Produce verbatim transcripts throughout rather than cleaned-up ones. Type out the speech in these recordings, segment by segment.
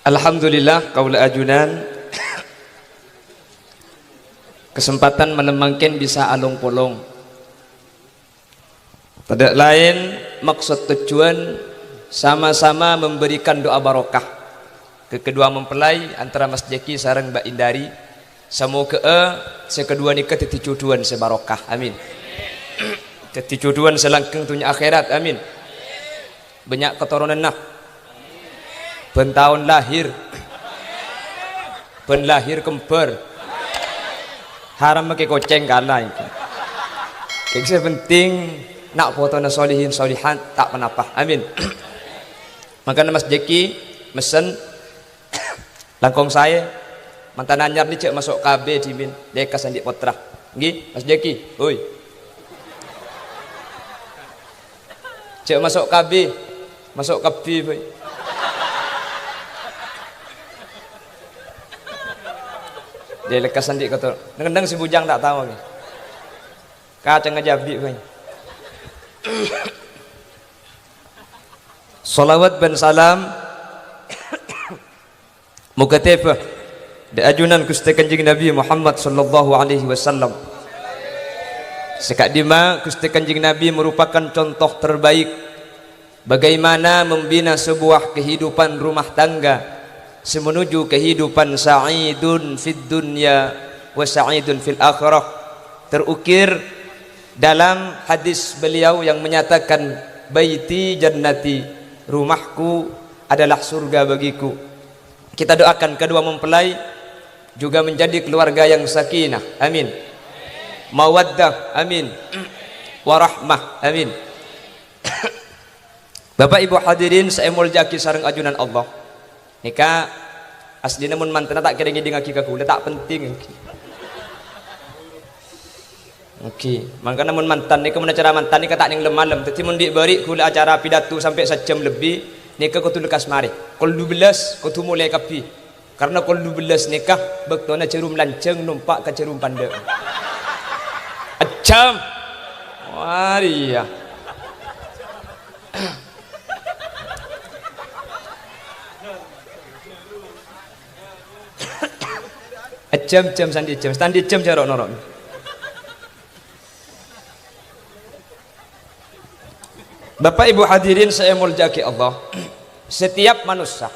Alhamdulillah, kaulâ ajunan kesempatan malem mangkèn bisa along-polong. Tadâ' laèn, maksod tojjhuwân sama-sama memberikan doa barokah ke kedua mempelai antara Mas Jaki sareng Mbak Indari. Samoghâ'â sè kedua nèka dhâddhi jhudhuwân sè barokah. Amin. Dhâddhi jhudhuwân sè langgeng dhunnya akhèrat. Amin. Bânnya' katoronanna. Bân taon lahir. Bân lahir kembar. Haram makè kocèng kala enggi. Kèng sè penting na' potona solihin solihat ta' ponapa. Amin. Mangkana Mas Jaki messen langkong saè, mantan anyar nè jhâ' maso' K B dhimèn, lekkas andi' pottra. Ngghi, Mas Jaki? Hoi. Jhâ' maso' K B, maso' K B bhâi. Dâ' lekkas andi' kotor. Neng-enneng sè bujang ta' tao, ngghi. Kacang aja bi' bhâi. Shalawat bân salam moghâ tèbâ dâ' ajunan Ghustè Kanjeng Nabi Muhammad sallallahu alaihi wasallam. Sè ka'dimma Ghustè Kanjeng Nabi merupakan contoh terbaik bagaimana membina sebuah kehidupan rumah tangga sè menuju kehidupan sa'idun fid dunya wa sa'idun fil akhirah. Terukir dalam hadis beliau yang menyatakan, "Baiti jannati, rumahku adalah surga bagiku." Kita doakan kedua mempelai juga menjadi keluarga yang sakinah. Amin. Mawaddah. Amin. Warahmah. Amin. Bapak Ibu hadirin sè èmoljâ'aghi sareng ajunan Allah. Nèka aslina mon mantanna ta' kèra ngèdingngaghi ka kaulâ, ta' penting ènggi. Ènggi, mangkana mon mantan nèka, mon acara mantan nèka ta' neng lem-malem. Dhâddhi mon dhi' bâri' kaulâ acara pidato sampè' sajjhâm lebbi, nèka kodhu lekkas marè. Kol dubellâs kodhu molè kabbhi. Karna kol dubellâs nèka bâktona jhârum lanjhâng nompa' ka jhârum pandâ'. Ajâm. Wah, iyâ. Ajâm, jâm, sandi jâm, sandi jâm, jhâ' ro'-noro'. Bapak Ibu hadirin sè èmoljâ'aghi Allah, setiap manossa,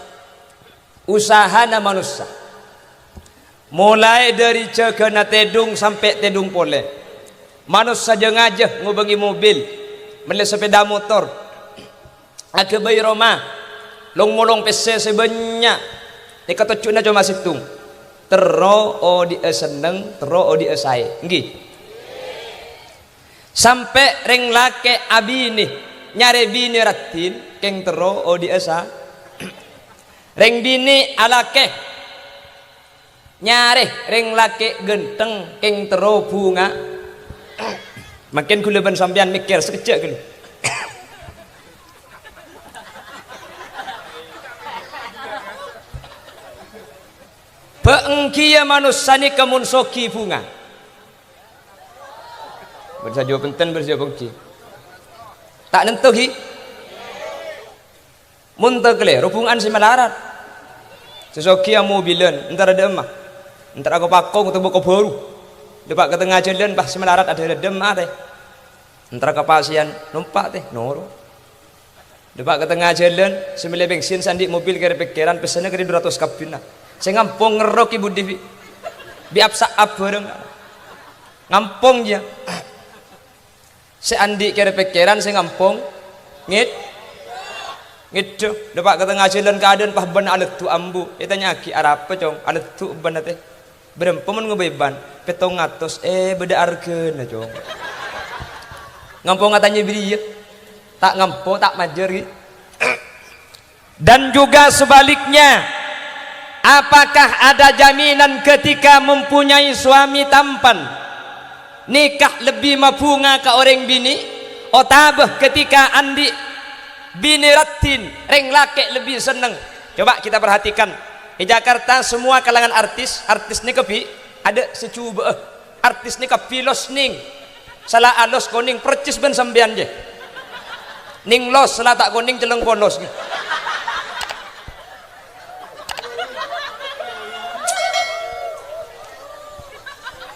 usahana manossa, molaè dâri jâgâna tèdung sampè' tèdung polè, manossa jâ-ngajâ ngobângè mobil, mellè sapèda motor, aghâbây roma, long-molong pèssè sè bânnya', nèka tojjhuna coma sèttong, terro odi'â senneng, terro odi'â saè. Ènggi. Sampè' rèng lakè' abinè nyarè binè raddhin, kèng terro odi'â sa-, rèng binè alakè nyarè rèng lakè' ghântheng, kèng terro bhunga. Mangkèn kaulâ bân sampèyan mèkkèr sakejjhâ' ghâllu. Bâ' èngghiyâ manossa nèka mon soghi bhunga. Bân sajjhâ bhunten, bân sajjhâ bhunten. Ta' nènto, ghi? Mon ta' kalèro, bhunga'an sè malarat. Sè soghi amobilan, èntar dâ' emma. Èntar ako-pako, otabâ kabhuru. Dâpa' ka tengnga jhâlân, pas sè malarat adâ' dâ' emma, tè. Èntar ka pasèyan, nompa', tè, noro'. Dâpa' ka tengnga jhâlân, sè mellè bensin sè andi' mobil kèr-pèkkèran, pèssèna kèra du ratos kabbhina. Sè ngampong ngerrok è budi bi', bi' ap-sa'ap bhâreng. Ngampong, jiyâ. Sè andi' kèr-pèkkèran sè ngampong, ngèd-, ngèdhâ. Dâpa' ka tengnga jhâlân kaadâ'ân pas bân aleddu ambu. Ètanya'aghi, "Arapa, Cong? Aleddu bân, tè?" "Bârâmpa mon ngobâi bân?" "Pèttong atos." "Eh, bâdâ arghâna, Cong." Ngampong atanya bâriyâ. Ta' ngampong, ta' majâr, ghi. Dan juga sebaliknya, apakah ada jaminan ketika mempunyai suami tampan, nikah lebbi mabhunga ka orèng binè', otabâ ketika andi' binè raddhin, rèng lakè' lebbi senneng? Coba kita perhatikan, è Jakarta semua kalangan artis, artis nèka bi' adâ' sè jhubâ'â. Artis nèka bi' los nèng. Sala alos konèng percis bân sampèyan, jiyâ. Nèng los, sala ta' konèng cellèng polos.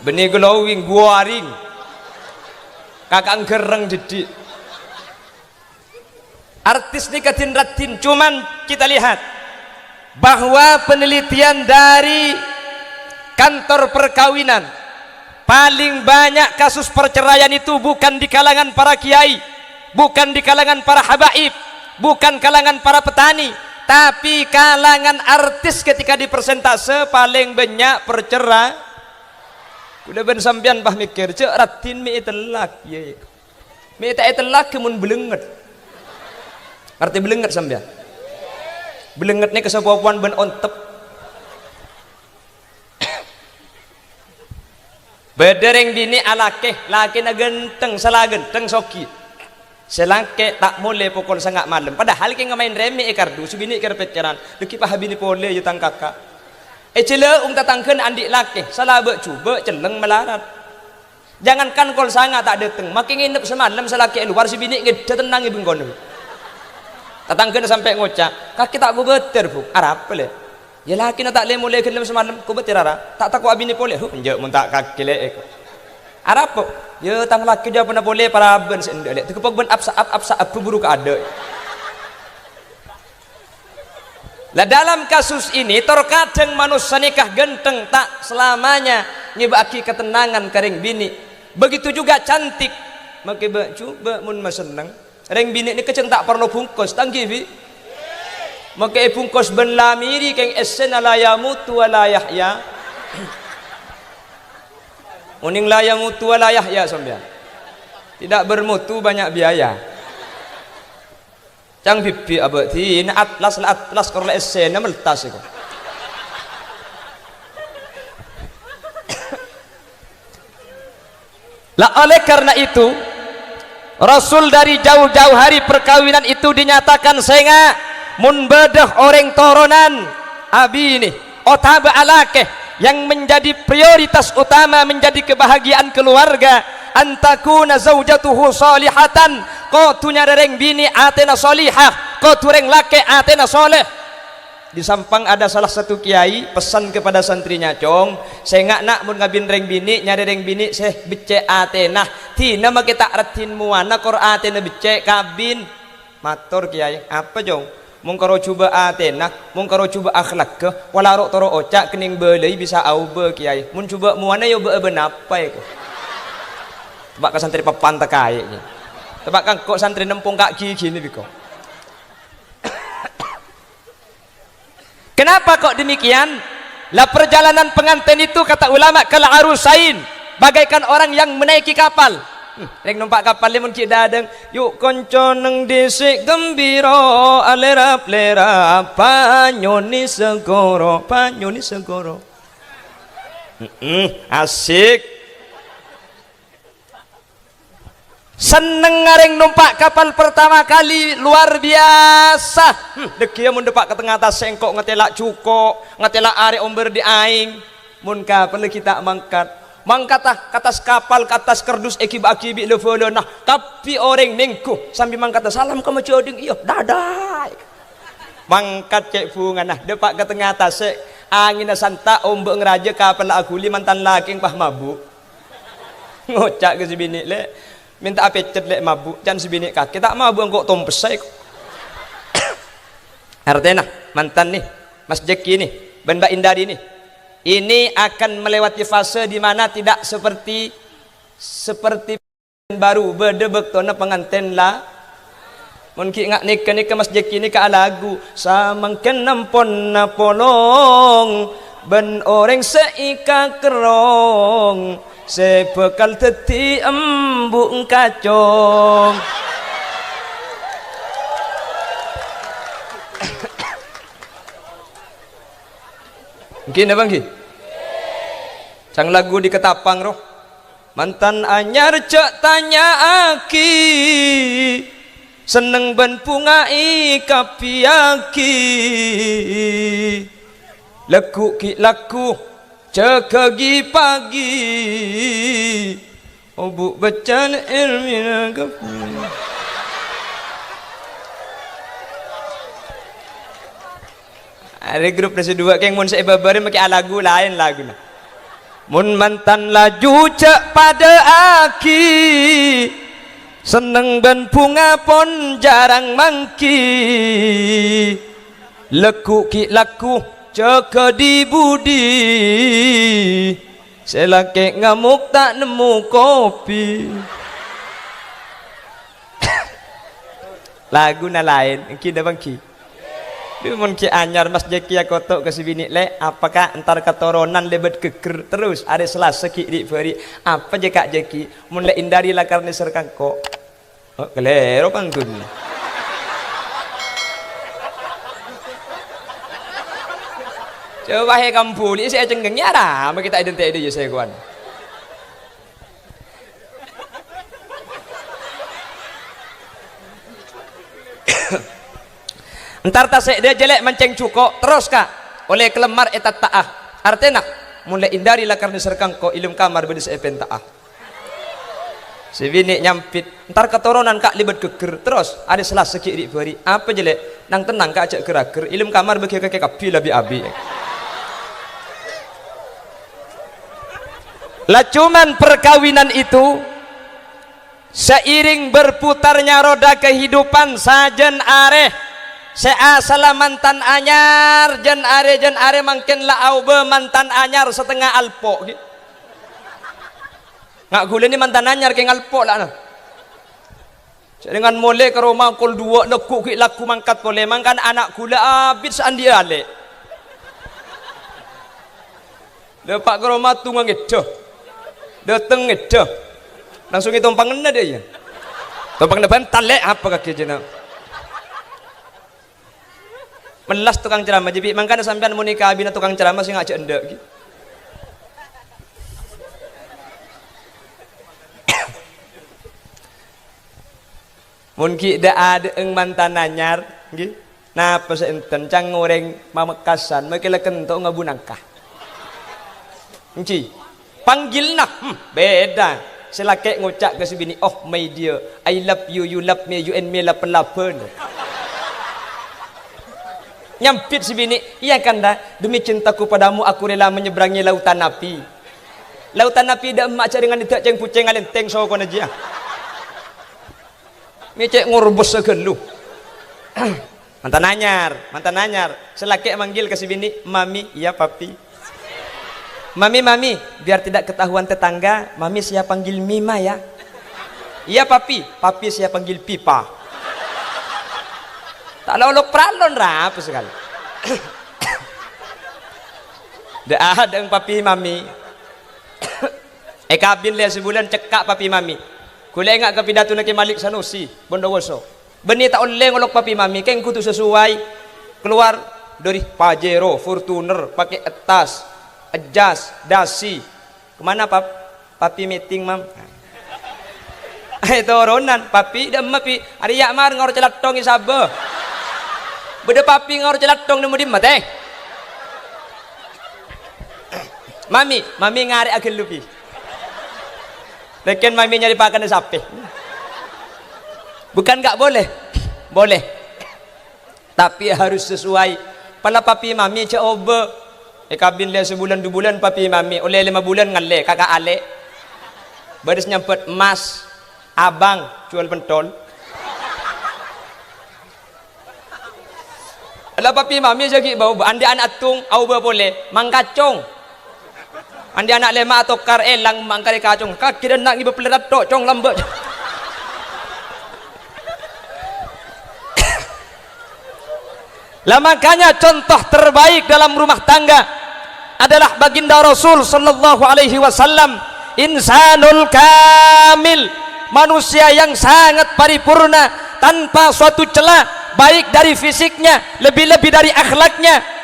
Bânnè glowing, guaring. Kaka'na gherreng dhiddhi'. Artis nèka din-raddhin, cuman kita lihat bahwa penelitian dari kantor perkawinan, paling banyak kasus perceraian itu bukan di kalangan para kiai, bukan di kalangan para habaib, bukan kalangan para petani, tapi kalangan artis ketika dipersentase paling banyak percera-, Kaulâ bân sampèyan pas mèkkèr, jhâ' raddhin mè' ètellak, iyâ. Mè' ta' ètellak mon blengnget. Ngartè blengnget sampèyan? Blengnget nèka sapopowan bân ontep. Bâdâ rèng binè' alakè, lakèna ghântheng, sala ghântheng soghi. Sè lakè ta' molè pokol sanga' malem, padahal kèng maèn rèmè' è kardus, binè' kèr-pèkkèran, "Dhâggi' pas abinè polè, yâ, tang kaka'." È Jhâlâung tatangghâna andi' lakè, sala bâ'-jubâ' cellèng malarat. Jangankan kol sanga' ta' dâteng, makè ngènep samalem sè lakè è lowar, sè binè' ngèdhâ tennang è bengkona. Tatangghâna sampè' ngoca', "Kakè ta' kobâtèr, Bu', arapa, Lè'?" "Yâ, lakèna ta' lè-molè ghellem samalem, kobâtèr, ra. Ta' tako' abinè polè." "Huh, enjâ' mon ta' kakè, Lè', èko." "Arapa?" "Yâ, tang lakè jhâ' pona polè parabân sè endâ', Lè'. Tèghâ pok bân apsa-, ap-, apsa abu buru kaadâ'." Lah, dalam kasus ini, terkadang manossa nèka ghântheng ta' selamanya ngèbâ'aghi katennangan ka rèng binè'. Begitu juga cantik. Makè bâ'-jubâ' mon masenneng. Rèng binè' nèka jhân ta' parlo bungkos, ta' ènggi, Bi'? Makè èbungkos bân lamiri kèng èssèna la yamutu wa la yahya. Onèng la yamutu wa la yahya sampèyan? Tidak bermutu, banyak biaya. Ca'na Bibi' abâ' dinah atlas la atlas, kor la èssèna meltas èko. Lah, oleh karena itu, Rasul dari jauh-jauh hari perkawinan itu dinyatakan sènga', mon bâdâ orèng toronan abinè otabâ alakè yang menjadi prioritas utama, menjadi kebahagiaan keluarga, an takuna zaujatuhu shalihatan, kodhu nyarè rèng binè' atèna shalihah, kodhu rèng lakè' atèna shaleh. Di Sampang ada salah satu kiai pesan kepada santrinya, "Cong, sènga' na' mon ngabin rèng binè', nyarè rèng binè' sè beccè' atèna. Dinah makè ta' raddhin mowana, kor atèna beccè', kabin." Mator kiai, "Apa, Cong? Mon karo jhubâ' atèna, mon karo jhubâ' akhlakka, pola ro'-toro' oca' kennèng bâlâi bisa aobâ, Kiai. Mon jhubâ' mowana, yâ obâ'â bân apa èko?" Teppa' ka santrè papan takaè, Kiai. Teppa' ka engko' santrè nempong ka' ghighina bi' ko. Kenapa kok demikian? Lah, perjalanan pengantin itu, kata ulama, kal arusain, bagaikan orang yang menaiki kapal. Hmm, rèng nompa' kapal lè mon ghi' dâdâng, "Yu' konco neng dhisik gembira, alèrap-lèrap banyoni segoro, banyoni segoro." Mm-mm, asik. Sennengnga rèng nompa' kapal pertama kali luar biasa. Hmm, dhâgghiyâ mon dâpa' ka tengnga tasè' engko' ngatèla' jhuko', ngatèla' arè ombâr dhi' aèng. Mon kapal lagi ta' mangkat. Mangkata ka attas kapal, ka attas kardus èghibâ'âghi bi' la-bhâlâna. Kabbhi orèng nèngghu sambi mangkata, "Salam ka Majâdhing, iyâ, dadah." Mangkat cè' bhungana, dâpa' ka tengnga tasè', angènna santa', ombâ' ngrajâ, kapalla aghuli, mantan lakèng pas mabu'. Ngoca' ka sè binè', "Lè', mènta'a pèccèt, Lè', mabu'." Can sè binè', "Kakè ta' mabu', engko' tompessa èko." Artèna, mantan nè, Mas Jeki nè, bân Mbak Indari nè, ini akan melewati fase di mana tidak seperti, seperti baru, bâdâ bâktona pangantèn la-, Mon ghi' nga' nèka-nèka Mas Jeki nèka alagu, samangkèn ampon apolong bân orèng sè èkakerrong, sè bhâkal dhâddhi embu' kacong. Ènggi napa ènggi? Sang lagu di Ketapang, roh. Mantan anyar jhâ' tanya'aghi, senneng bân bhunga èkabbhiyâghi. Lagghu' ghi' lagghu', jâgâghi paghi. Obu' bâccan èlmina kabbhi. Arè grup sè duwâ' kèng mon sè èbâbârâ makè alagu laèn laguna. Mon mantan laju jhâ' padâ'âghi, senneng bân bhunga pon jhârâng mangghi. Lagghu' ghi' lagghu', jâgâ dhi-budhi, sè lakè' ngamok ta' nemmo kopi. Laguna laèn, èngghi napa èngghi? Dhu, mon ghi' anyar, Mas Jeki akoto' ka sè binè', "Lè', apa, Ka', entar katoronan lèbât ghâgghâr terros arè Selasa ghi' ri'-bâri'? Apa jâ, Ka' Jeki? Mon lè' èndâri lakar nèser ka engko'." Oh, kalèro pantun. Coba he kambuli sè ècengngengngè ara, ma' ghi' ta' èdhântè' dâ' iyâ sè kowan. Entar tasè' dâjâ lè' mancèng jhuko', terros, Ka', ollè kalemmar ètatta'a. Artèna, mon lè' èndâri lakar nèser ka engko', è dâlem kamar bâdâ sè èpènta'a. Sè binè' nyambit, "Entar katoronan, Ka', lèbât ghâgghâr. Terros, arè Selasa ghi' ri'-bâri'. Apa jâ, Lè'? Nang-tennang, Ka', jhâ' ghâr-aghâr. È dâlem kamar bâghi kakè kabbhi la bi-abi." Lah, cuman perkawinan itu seiring berputarnya roda kehidupan sajân arè. Sè asalla mantan anyar, jân arè, jân arè mangkèn la aobâ mantan anyar satengnga alpo', ghi. Nga' ghulâ nè mantan anyar kèng alpo' la, na. Sè rèngan molè ka roma kol duwâ' lagghu' ghi' lagghu' mangkat polè, mangkana ana' ghulâ abit saandi'â alè'. Dâpa' ka roma tunga ngèdhâ. Dâteng ngèdhâ. Langsung ètompangenna dâ' iyâ. Tompangenna bântal, Lè', apa kakè jâna? Mellas tokang ceramah, jâ' bi' mangkana sampèyan mon èkabina tokang ceramah sè ngajhâk endâ', ghi. Mon ghi' dâ'-adâ'eng mantan anyar, ghi. Napa sè enten, ca'na orèng Pamekasan, makè la kento' ngabu nangka. Èngghi. Panggilna, hmm, beda. Sè lakè' ngoca' ka sè binè', "Oh, my dear, I love you, you love me, you and me love-laban." Nyambit sè binè', "Iya, Kanda, demi cintaku padamu, aku rela menyeberangi lautan api." Lautan api dâ' emma' jâ' rèngan èdâ' cèng-bucèng alèntèng sokona jiyâ. Mè' cè' ngorbessa ghâllu. Mantan anyar, mantan anyar. Sè lakè' manggil ka sè binè', "Mami." "Iya, Papi." "Mami, Mami, biar tidak ketahuan tetangga, Mami saya panggil Mima, ya." "Iya, Papi." "Papi saya panggil Pipa." Ta' la olok pralon, ra, apa sakalè. Dâ'-adâ'eng Papi Mami. Èkabin lèya sabulân, cekka' Papi Mami. Ghulâ enga' ka pidatona Kè Malik Sanusi, Bondowoso. Bânnè ta' ollè ngolok Papi Mami, kèng kodhu sasoway. Kalowar dâri Pajero, Fortuner, pakè ettas, ejjas, dasi. "Kemana, Pap?" "Papi meeting, Mam." Ayo toronan, "Papi, dâ' emma, Pi?" "Arèya' mar ngaor calathong è sabâ." "Bâdâ Papi ngaor calathong nèmmo dimma, tè?" "Mami, Mami ngarè'a ghâllu, Pi." Rèken Mami nyarè pakanna sapè. Bukan nggak boleh? Boleh. Tapi harus sesuai. Pala Papi Mami jhâ' obâ. Èkabin lè sabulân du bulân Papi Mami, ollè lèma bulân ngallè, kaka' alè'. Bâdâ sè nyambât, "Mas, Abang, jual pentol." La Papi Mami jâ' ghi' bâ-obâ, andi' ana' èttung, aobâ polè, "Mang Kacong." Andi' ana' lèma' atokar, èlang, "Mang karè kacong." Kakè dâ' enna' ngibâ pellèr atto', Cong, lambâ'. Lah, makanya contoh terbaik dalam rumah tangga adalah Baginda Rasul sallallahu alaihi wasallam, insanul kamil, manusia yang sangat paripurna, tanpa suatu celah, baik dari fisiknya, lebih-lebih dari akhlaknya.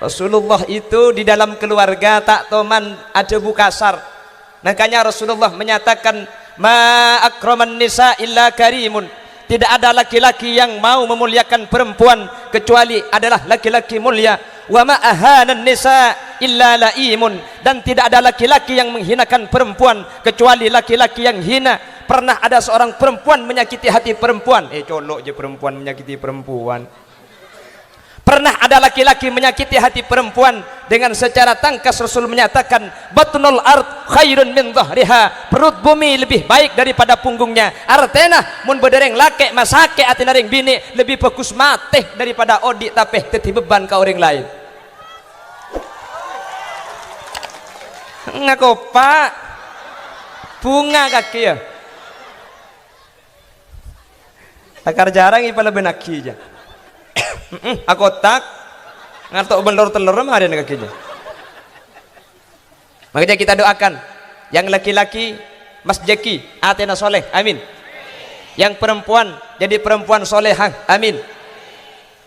Rasulullah itu di dalam keluarga ta' toman adhâbu kasar. Makanya Rasulullah menyatakan, "Ma akraman nisa illa karimun." Tidak ada laki-laki yang mau memuliakan perempuan kecuali adalah laki-laki mulia. "Wa ma ahanan nisa illa laimun." Dan tidak ada laki-laki yang menghinakan perempuan kecuali laki-laki yang hina. Pernah ada seorang perempuan menyakiti hati perempuan. Eh, colo' jâ perempuan menyakiti perempuan. Pernah ada laki-laki menyakiti hati perempuan dengan secara tangkas Rasul menyatakan, "Batnul ard khairun min dhahriha." Perut bumi lebih baik daripada punggungnya. Artèna, mon bâdâ rèng lakè' masakè' atèna rèng binè', lebih bagus matè daripada odi' tapè dâddhi beban ka orèng laèn. Ngako, Pak? Bhunga kakè, yâ? Lakar jhârâng èpalebânnaghi, jâ. Akotak, nganto' bellor tellor marèna kakè, jâ. Makanya kita doakan, yang laki-laki, Mas Jeki, atèna soleh, amin. Yang perempuan, jadi perempuan solehah, amin.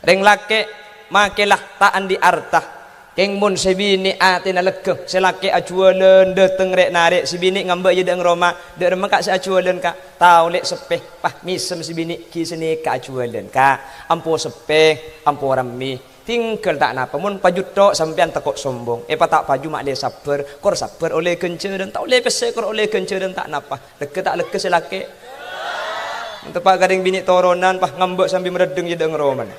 Rèng lakè', makèla ta' andi' arta. Kèng mon sè binè' atèna lega, sè lakè' ajhuwâlân, dâteng rè'-narè', sè binè' ngambâ' iyâ dâ' ngroma, dâ' remma, Ka', sè ajhuwâlân, Ka'? Tao lè' seppè, pas mèsem sè binè', ghi' sè nèka ajhuwâlân, Ka'. Ampo seppè, ampo rammè. Tinggal ta' napa, mon paju tho' sampèyan tako' sombong. Èpata' paju ma' lè sabbhâr, kor sabbhâr ollè ghânjhârân, ta' ollè pèssè kor ollè ghânjhârân ta' napa. Lega ta' lega sè lakè'? Teppa' ka rèng binè' toronan, pas ngambâ' sambi maraddheng iyâ dâ' ngromana.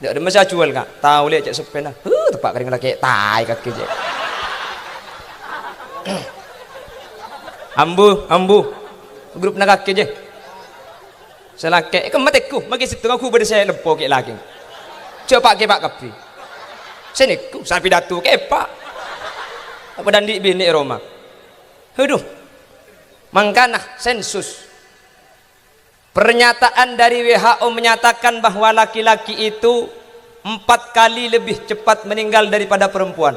Dâ' remma sè ajhuwâl, Ka'? Tao lè' cè' seppèna. Huh, teppa' ka rèng lakè' taè kakè, cè'. Ambu, ambu. Grupna kakè, cè'. Sè lakè', "Kemma tèngghu, maghi sèttong ghu bâdâ sè lempo kè' lakè'. Jhâ' pa'-kèpa' kabbhi." Sè nèngghu, sapidato kèpa'. Apa dâ' andi' binè' è roma? Aduh. Mangkana sensus. Pernyataan dari W H O menyatakan bahwa laki-laki itu empat kali lebih cepat meninggal daripada perempuan.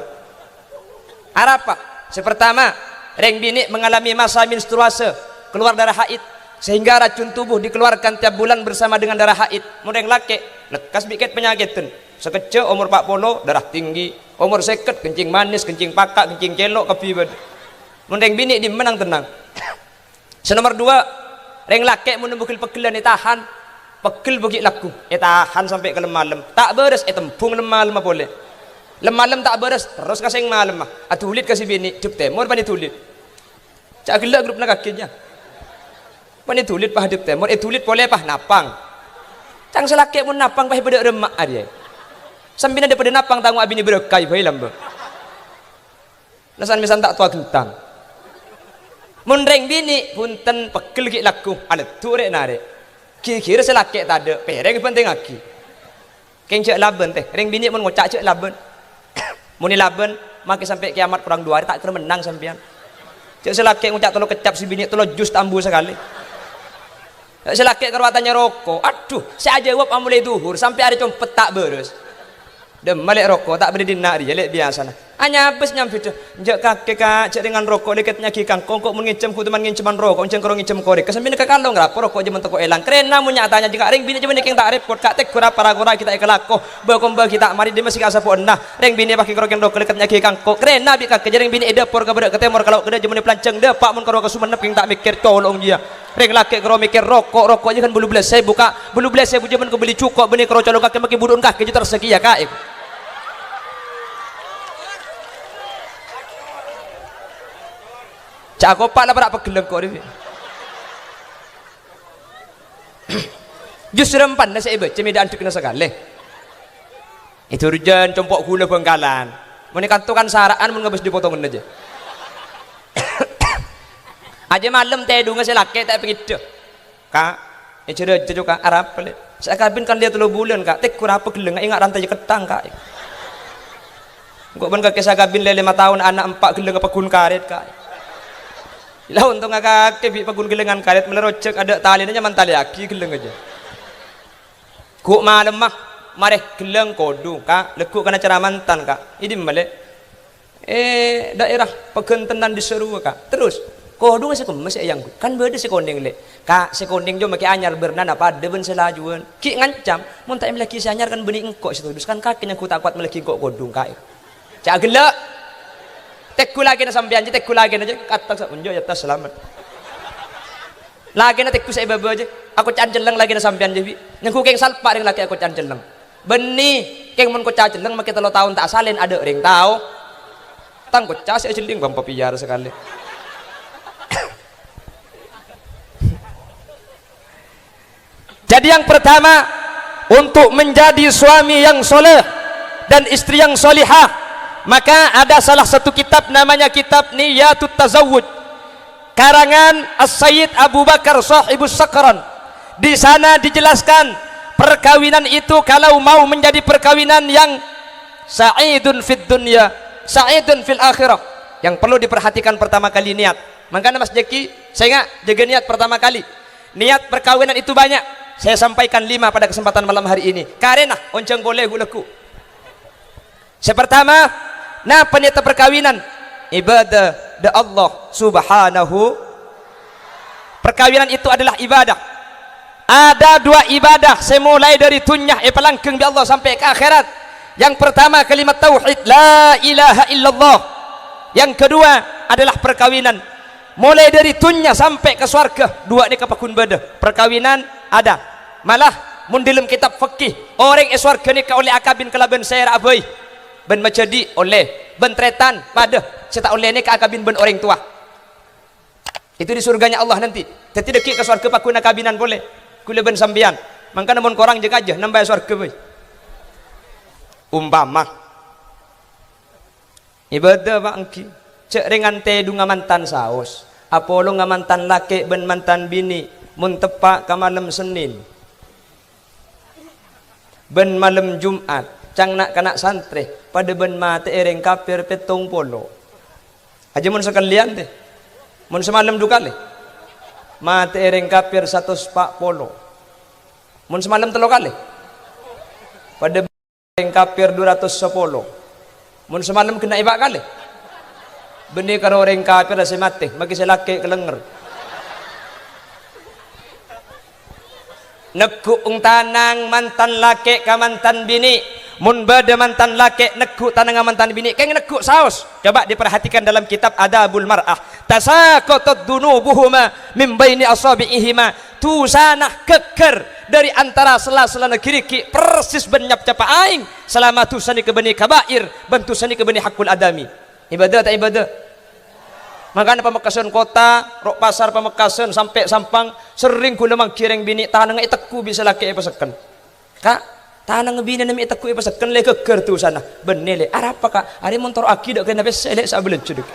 Arapa? Sè pertama, rèng binè' mengalami masa menstruase, keluar darah haid, sehingga racun tubuh dikeluarkan tiap bulan bersama dengan darah haid. Mon rèng lakè', lekkas bi' kèt panyakèdhân. Sakejjhâ' omor pa' polo, darah tinggi. Omor sèket, kencing manis, kencing paka', kencing cèlo', kabbhi bâdâ. Mon rèng binè' dimma nang-tennang. Sè nomer duwâ', rèng lakè' mon pegghel-pegghellân ètahan, pegghel bâgi' lagghu, ètahan sampè' ka lem-malem. Ta' bârâs, ètembhung lem-malemma polè. Lem-malem ta' bârâs, terros ka sèng malemma. Adhulid ka sè binè', dhâp tèmor panèdhulid. Ca' ghellâ' grupna kakè, jâ. Panèdhulid pas dhâp tèmor, èdhulid polè pas napang. Ca'na sè lakè' mon napang pas bâdâ remma' arèya. Sampèyan dâ-padâ napang tango'a binè' bârâkah bhâi lambâ'. Nasan-mèsan ta' towa ghentang. Mon rèng binè', bhunten, pegghel ghi' lagghu, aleddhu' rè'-narè'. Ghi-ghira sè lakè' tadâ', pèrèng èbhântèngngaghi. Kèng jhâ' labân, tè. Rèng binè' mon ngoca' jhâ' labân. Mon èlabân, makè sampè' kèyamat korang duwâ arè, ta' kèra mennang sampèyan. Jhâ' sè lakè' ngoca' tello keccap, sè binè' tello jus ta' ambu sakalè. Sè lakè' karo atanya roko', adhu, sè ajâwâb amolaè dhuhur sampè' arè compet ta' bârâs. Dâmma lè' roko', ta' bâdâ dinna' rèya lè' biyasana. Anyabâs nyambhidhâ, "Enjâ' kakè, Ka', jhâ' rèngan roko' lè' kètanya'aghi kangkong, ko' mon ngènjhâm ghu tèman ngènjhâman roko', onjhâng karo ngènjhâm korèk." Ka sampèyan kakalong rapo roko' jhâman tako' èlang. Karèna mon nya'-tanya jhâ' Ka', rèng binè' jhâman kèng ta' rèpot, Ka', tegghu ra para-kora ghi' ta' èkalako. Bâ-kombâ ghi' ta' marè, dimma sè ka sapo'na. Rèng binè' pas kèng karo kèng roko' lè' kètanya'aghi kangkong. Karèna bi' kakè jhâ' rèng binè' è dâpor ka bârâ' ka tèmor, kalau kèdâ jhâman è planjhâng, dâpa' mon karo ka Sumenep kèng ta' mèkkèr, colong jiyâ. Rèng lakè' karo mèkkèr roko', roko' jiyâ kan bâllu bellâs èbu, Ka'. Bâllu bellâs èbu jhâman kobâli jhuko', binè karo colong kakè makè budhu'en kakè jhâ' terrosaghi, yâ, Ka'. Ca' akopa' la para' pegghellâng ko' rè. Jus rempanna sè èbâca mè' dâ' andhâgghâna sakalè. Èdurjân compo' ghulâ Bhângkalan. Mon è kanto kan sara'an mon ngabâs dhi potonganna jâ. Ajâ malem tèdungnga sè lakè' ta' èpangèddhâ. Ka', è jârâ-jârâ, Ka', arapa, lè'? Sè akabin kan lèya tello bulân, Ka'. Tegghu ra pegghellângnga enga' rantè jâ' ketthang, Ka'. Engko' bân kakè sè akabin lè lèma taon, ana' empa' ghellângnga paggun karèt, Ka'. La ontongnga kakè bi' paggun ghellângngan karèt, mèlè rojhâk adâ' talèna nyaman talèyaghi ghellângnga jâ. Ghu' malemma marè ghellâng kodhu, Ka', lagghu' kana cara mantan, Ka'. È dimma, lè'? È daerah Pagantenan dissa' rowa, Ka'. Terros, kodhungnga sè kemma sè èangghuy? Kan bâdâ sè konèng, lè'. Ka', sè konèng jâ makè anyar bârnana padâ bân sè lajuwân. Ghi' ngancam, mon ta' èmellèaghi sè anyar kan bânnè engko' sè todus, kan kakè nyangghu ta' kowat mellèaghi engko' kodhung, Ka'. Ca' ghellâ'. Tegghu lakèna sampèyan, jâ, tegghu lakèna, jâ. Katta sa-, enjâ', yâ, tas, salamet. Lakèna tegghu sè è bâbâ, jâ. Akoca'an cellèng lakèna sampèyan, jâ, bi'. Nyangghu kèng salpa' rèng lakè' akoca'an cellèng. Bânnè, kèng mon koca' cellèng makè tello taon ta' asalèn adâ' rèng tao. Tang koca' sè ajhelling bâmpa pèyar sakalè. Jadi yang pertama, Untuk menjadi suami yang soleh dan istri yang solihah, maka ada salah satu kitab namanya kitab Niyatut Tazawwuj, karangan As-Sayyid Abu Bakar Sahibus Sakran. Di sana dijelaskan, perkawinan itu kalau mau menjadi perkawinan yang sa'idun fid dunya, sa'idun fil akhirah, yang perlu diperhatikan pertama kali niat. Mangkana Mas Jaki, sènga' jâgâ niat pertama kali. Niat perkawinan itu banyak. Saya sampaikan lima pada kesempatan malam hari ini. Karena onjhâng polè ghu-lagghu. Sè pertama, napa niyatta perkawinan? Ibadah dâ' Allah Subhanahu. Perkawinan itu adalah ibadah. Ada dua ibadah sè molaè dâri dhunnya èpalanggheng bi' Allah sampè' ka akhèrat. Yang pertama, kalimat tauhid, la ilaha illallah. Yang kedua adalah perkawinan. Molaè dâri dhunnya sampè' ka sowarghâ, duwâ' nèka pagghun bâdâ. Perkawinan ada. Malah, mon dâlem kitab fikih, orèng è sowarghâ nèka ollè akabin kalabân sèra'a bhâi. Bân majhâdhi' ollè, bân tarètan padâ, sè ta' ollè nèka akabin bân orèng towa. Itu di surganya Allah nanti. Dhâddhi dhâggi' ka sowarghâ pagghun akabinan polè. Ghulâ bân sampèyan. Mangkana mon korang jâ-kajâ nambâi sowarghâ bhâi. Umpama. Ibadah, Pak, ènggi. Jhâ' rèng antè dhu ngamantan saos. Apolonga mantan lakè' bân mantan binè'. Mon teppa' ka malem Sennèn. Bân malem Jum'at, cang na'-kana' santrè, padâ bân matè'è rèng kafir pèttong polo. Ajâ mon sakalèyan, tè. Mon samalem dhu kalè. Matè'è rèng kafir satos pa' polo. Mon samalem tello kalè. Padâ rèng kafir dhu ratos sapolo. Mon samalem ghenna' èpa' kalè. Bânnè karo rèng kafir sè matè, maghi sè lakè' kalènger. Neggu' tanang mantan lakè' ka mantan binè'. Mon bâdâ mantan lakè' neggu' tanangnga mantan binè', kèng neggu' saos. Coba diperhatikan dalam kitab Adabul Mar'ah. "Tasaqatat dzunubuhuma min baini asabi'ihima." Dhusana ghâggâr dâri antara sela-selana ghi-righi' persis bân nyap-capa aèng, salama dhusa nèka bânnè kaba'ir, bân dhusa nèka bânnè haqqul adami. Ibadah ta' ibadah? Mangkana Pamekasan Kota, ro' pasar Pamekasan sampè' Sampang, serrèng ghulâ mangghi rèng binè' tanangnga ètegghu' bi' sè lakè' èpasekken. "Ka', tanangnga binèna mè' ètegghu' èpasekken, Lè', ghâggâr dhusana." "Bânnè, Lè'. Arapa, Ka'?" "Arè mon toro'aghi dâ' kèna pèssè, Lè', sabulân jâ dhâggi'."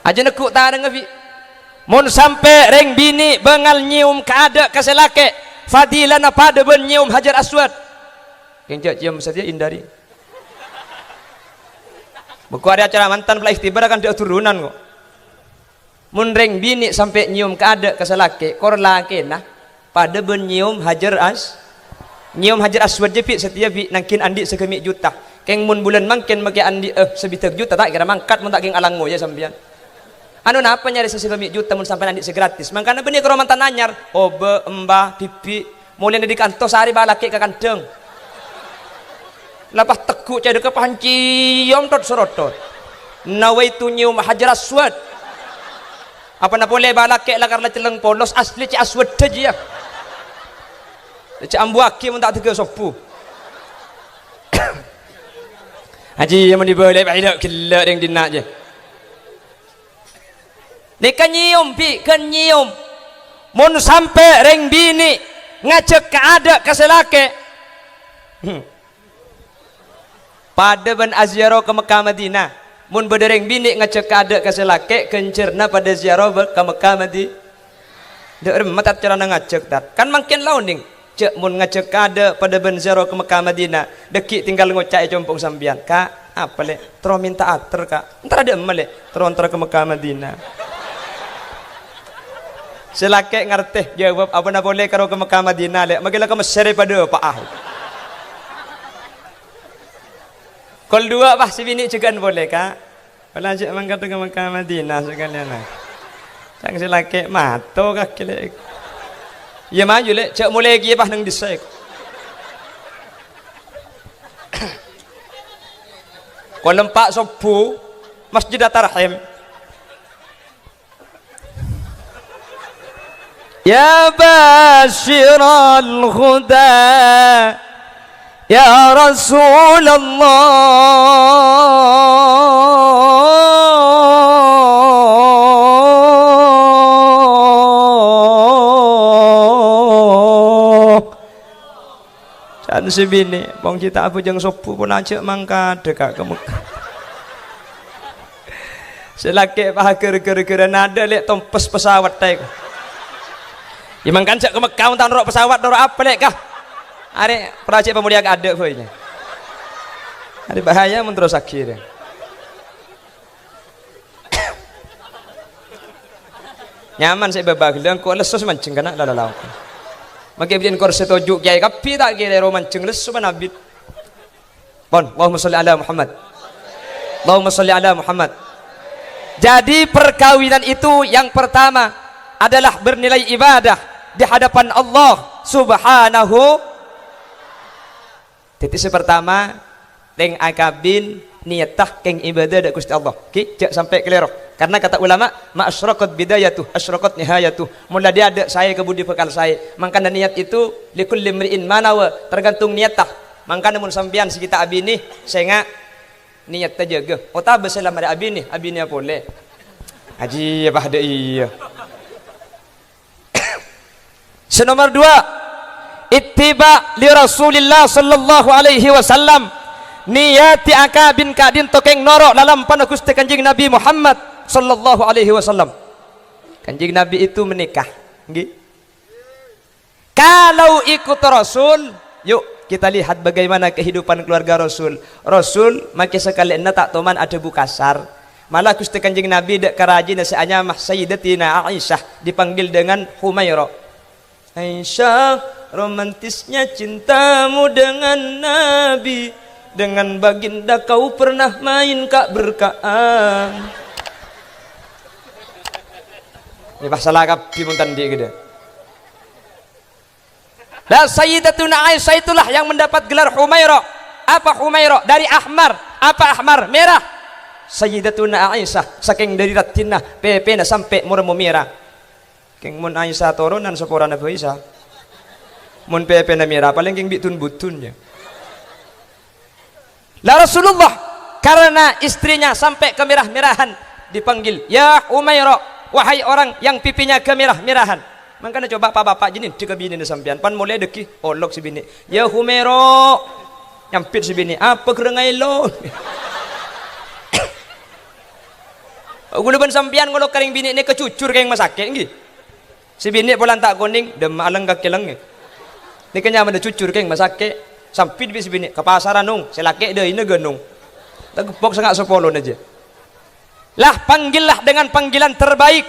Ajâ neggu' tanangnga bi'. Mon sampè' rèng binè' bângal nyèyom kaadâ' ka sè lakè', fadilana padâ bân nyèyom Hajar Aswad. Kèng jhâ' ciom satèya, hindari. Bâkto arè acara mantan pla ikhtibar kan dâ' turunan, ko'. Mon rèng binè' sampè' nyèyom kaadâ' ka sè lakè', kor lakèna padâ bân nyèyom Hajar As-, nyèyom Hajar Aswad jâ bi' satèya bi' nangghing andi' sagâmè' juta. Kèng mon bulân mangkèn makè andi'â sabidhâk juta, ta' kèra mangkat mon ta' kèng alangngoyâ sampèyan. Anu napa nyarè sè sagâmè' juta mon sampèyan andi' sè gratis? Mangkana bânnè karo mantan anyar, obâ, emba, dhibi', Molaè dâri kanto sarè bâlâkè' ka kandhâng. La pas tegghu' cè' dhâgghâ' pas nyèyom tot-sorotot. Nawaitu nyèyom Hajar Aswad. Apana polè bâlâkè' la karna celleng polos, asli cè' aswad jiyâ. Cè' ambuwâghi mon ta' dhâgghâ' sobbhu. Haji, mon èbâlâi bâi la ghellâ' rèng dinna' jiyâ. Nèka nyèyom, bi', ghân nyèyom. Mon sampè' rèng binè' ngajhâk kaadâ' ka sè lakè', hmm, padâ bân aziarah ka Mekkah Madinah. Mon bâdâ rèng binè' ngajhâk kaadâ' ka sè lakè', ghânjhârna padâ ziarah bâ-, ka Mekkah Madi-, dâ' remma, Tat, carana ngajhâk, Tat. Kan mangkèn la onèng. Jhâ' mon ngajhâk kaadâ' padâ bân ziarah ka Mekkah Madinah, dhâggi' tinggal ngoca' è compo' sampèyan, "Ka', apa, Lè'? Terro mènta ater, Ka'." "Entara dâ' emma, Lè'?" "Terro entara ka Mekkah Madinah." Sè lakè' ngartè, jâwâb, "Apana polè karo ka Mekkah Madinah, Lè'? Maghi la ka Messèr èpadâpa'a." Kol duwâ', pas sè binè' jâgâ'ân polè, Ka'. Ola jhâ' mangkat ka Mekkah Madinah sakalèyan, ah. Ca'na sè lakè', "Mato kakè, Lè'." "Iyâ, maju, Lè', jhâ' molè kèya pas neng dissa'." Kol empa' sobbhu, Masjid At-Tarhim. Ya basyiral huda, ya Rasulullah. Kan sè binè', "Pong ghi' ta' abhâjâng sobbhu, pon ajâ' mangkadhâ, Ka', ka Mekkah." Sè lakè' paghâr ghâr-ghârân adâ' lè' tompes pesawat, ta' èko. Yâ, mangkana jâ' ka Mekkah, mon ta' noro' pesawat, noro' apa, lè', Ka'? Arè' pora cè' pamolèya ka adâ' bhâi, yâ. Arè' bahaya mon terrossaghi, rè. Nyaman sè bâbâ ghellâ', engko' lesso sè manjheng kana' la-, la-, la-, engko'. Mangkè bâdhân korsè toju' kèyaè kabbhi ta' kèra ro manjheng lesso panabit. Pon, Allahumma sholli ala Muhammad. Allahumma sholli ala Muhammad. Jadi perkawinan itu yang pertama adalah bernilai ibadah di hadapan Allah Subhanahu. Dhâddhi sè partama, tèng akabin niyatta kèng ibadah dâ' Ghustè Allah. Ghi, jâ' sampè' kalèro. Karna kata ulama, "Ma asyraqat bidayatuh, asyraqat nihayatuh." Mon la dâ' adâ' saè ka budi bhâkal saè. Mangkana niyat itu likulli imri'in ma nawa, tergantung niyatta. Mangkana mon sampèyan sè ghi' ta' abinè, sènga' niyatta jâgâ. Otabâ sè la marè abinè, abinèa polè. Ajiyâ, padâ iyâ. Sè nomer dua, ittiba' li Rasulillah sallallahu alaihi wasallam. Niyadhi akabin ka'dinto kèng noro' lalampana Ghustè Kanjeng Nabi Muhammad sallallahu alaihi wasallam. Kanjeng Nabi itu menikah, ngghi. Kalau ikut Rasul, yuk kita lihat bagaimana kehidupan keluarga Rasul. Rasul makè sakalè'enna ta' toman adhâbu kasar. Mala Ghustè Kanjeng Nabi dâ' ka rajina sè anyama Sayyidatina Aisyah, dipanggil dengan Humaira. "Aisyah, romantisnya cintamu dengan Nabi, dengan baginda kau pernah main ka'berka'an." Ini masalah kabbhi mon ta' andi' ghâdhâ. Lah, Sayyidatuna Aisyah itulah yang mendapat gelar Humaira. Apa Humaira? Dari ahmar. Apa ahmar? Merah. Sayyidatuna Aisyah, sakèng dâri raddhinna, pèpèna sampè' mormo mèra. Kèng mon Aisyah toronan saporana Baisyah. Mon pèpèna mèra, palèng kèng bi' dun-budun, yâ. Lah Rasulullah, karena istrinya sampai kemerah-merahan, dipanggil, "Ya Humaira, wahai orang yang pipinya kemerah-merahan." Mangkana coba, pa'-bapa', jâ' nèndhâ ka binèna sampèyan, pan molè dâgghi', olok sè binè', "Ya Humaira." Nyambit sè binè', "Apa ghârâ ngaèlo?" Kaulâ bân sampèyan ngolok ka rèng binè' nèka jujur kèng masakè', ngghi. Sè binè' polana ta' konèng, dâmma'a lèng kakè lèngè. Nèka nyamana jujur kèng masakè'. Sambit bi' sè binè', "Ka pasara, Nong, sè lakè' dâina ghâ, Nong." Tagebbhok sanga' sapolona jâ. Lah, panggillah dengan panggilan terbaik.